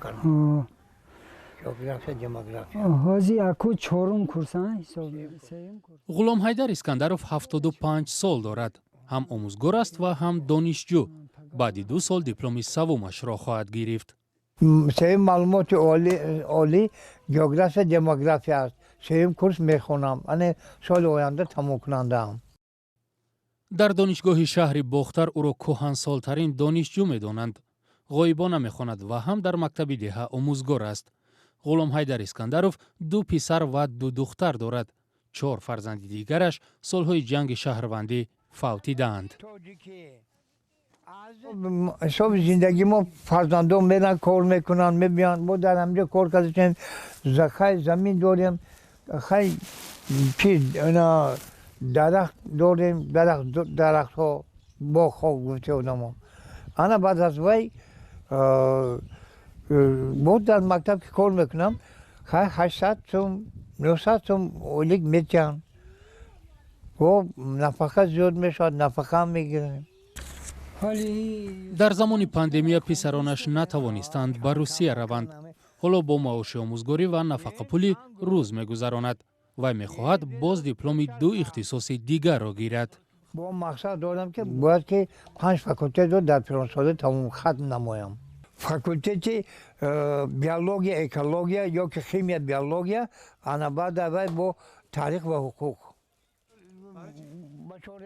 кардам. География, демография. Ҳози аку чорум курса ҳисоб, сеюм курс. Ғуломҳайдар Искандаров 75 сол дорад. Ҳам омӯзгор аст ва ҳам донишҷӯ. Баъди 2 сол дипломи саввумашро хоҳад гирифт. Сеюм маълумоти олӣ география, демография аст. Сеюм курс мехонам, ане соли оянда тамомкунандаам. Дар донишгоҳи шаҳри Бохтар ӯро кӯҳансолтарин донишҷӯ медонанд. Ғоибона мехонад ва ҳам дар мактаби деҳа омӯзгор аст. Ғуломҳайдар Искандаров ду писар ва ду духтар дорад. Чор фарзанди дигараш солҳои ҷанги шаҳрвандӣ фавтидаанд. Ҳисоби зиндагӣ мо, фарзандон меран, кор мекунанд, мебиёнд, мо дар ҳамҷо кор кардем. Хай, замин дорем, хай, чи дарахт дорем, дарахтҳо, боғҳо гуфте одамо. Ана баъд аз вай мо дар мактаб ки кор мекунам, хай, 800 сум, 900 сум ойлик метиҳанд, бо нафақа зиёд мешавад, нафақаам мегирем. Дар замони пандемия писаронаш натавонистанд ба Русия раванд. Ҳоло бо маоши омӯзгорӣ ва нафақапулӣ рӯз мегузаронад. Вай мехоҳад боз дипломи ду ихтисоси дигарро гирад. Бо мақсад дорам, ки бояд ки панҷ факултетро дар пиронсолӣ тамом хатм намоям: факултети биология, экология ё ки химия, биология, ана баъд аввай бо таърих ва ҳуқуқ.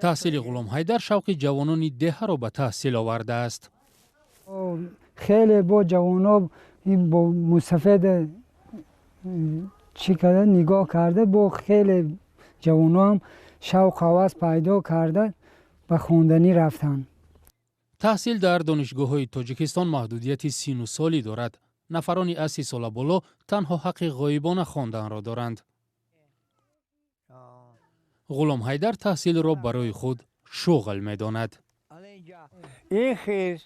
Таҳсили Ғуломҳайдар шавқи ҷавонони деҳаро ба таҳсил овардааст. Хеле бо ҷавоно бо мусафед чӣ карда, нигоҳ карда, бо хеле ҷавоноам шавқ, ҳавас пайдо карда, ба хонданӣ рафтанд. Таҳсил дар донишгоҳҳои Тоҷикистон маҳдудияти сину солӣ дорад. Нафарони аз 30 сола боло танҳо ҳаққи ғоибона хонданро доранд. Ғуломҳайдар таҳсилро барои худ шуғл медонад. Ин хирс.